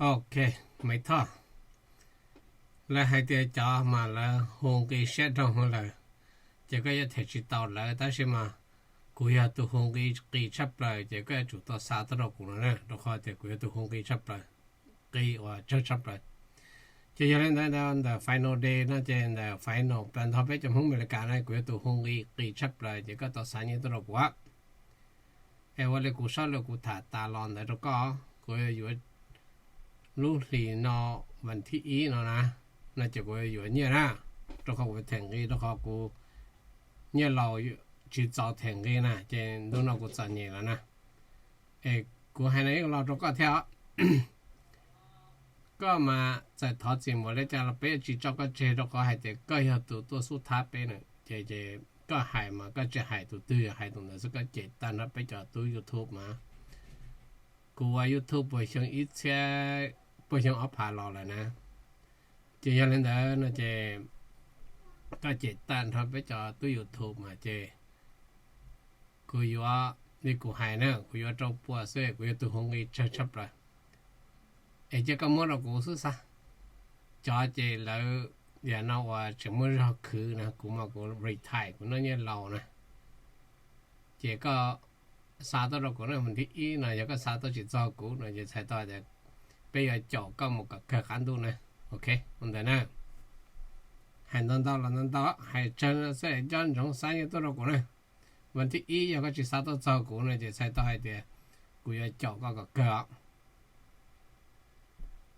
Ok, Maiv Thoj, lawv hais tias cov mas lawv hu nqi siab rau lawm, ces koj yuav them tsis tau lawv, tab sis mas kuv yog tus hu nqi qis tshaj plaws, ces koj yuav tsum tau xa tuaj rau kuv no na, rau qhov tias kuv yog tus hu nqi tshaj plaws, nqi uas tsawg tshaj plaws. Ces yog li ntawd ntawm final day no ces ntawm final plaws ntho peb cov Hmoob Amelikas na, kuv yog tus hu nqi qis tshaj plaws, ces koj tau xa nyiaj tuaj rau kuv. Es ua li kuv sab lus kuv tham tas los ntawd rau koj, kuv yuav yuav lub hlis no, vas thib ib no na, no ces kuv yuav yuav nyiaj na, rau qhov kuv them nqi, rau qhov kuv nyiaj laus tsis txaus them nqi na, ces ntu no kuv txom nyem lawm na. Es kuv hais no ib los rau koj thiab os. Koj mas txawm thov txim npaum li cas los peb yuav tsis tso koj tseg, rau qhov hais tias koj yog tus tuaj xub thab peb na. Ces, ces koj hais mas koj tsis hais tus twg, hais tus ntawd xwb, koj cem tag nrho peb cov tub YouTube mas. Kuv ua YouTube puag xyoo ib txhiab, puag xyoo ob phav los lawm na. Ces yog li ntawd no ces koj cem tag nrho peb cov tub YouTube mas ces kuv yuav, li kuv hais na, kuv yuav rau puas xwb, kuv yog tus hu nqi tsawg tshaj plaws. Es cia koj muab rau kuv xwb xav. Cov ces lawv, yam no uas tseem muaj zog khwv na, kuv mas kuv retire, kuv noj nyiaj laus na. Ces koj xa tuaj rau kuv na, vas thib ib no yog koj xa tuaj tsis txog kuv no ces txhais tau tias peb yuav caum koj mus kom kawg qab ntuj na. Ok, ua ntawd na. Hais ntau ntau los ntau ntau, hais tsawg xwb, nco ntsoov xa nyiaj tuaj rau kuv na. Vas thib ib yog koj tsis xa tuaj txog kuv no ces txhais tau hais tias kuv yuav caum koj kom kawg os.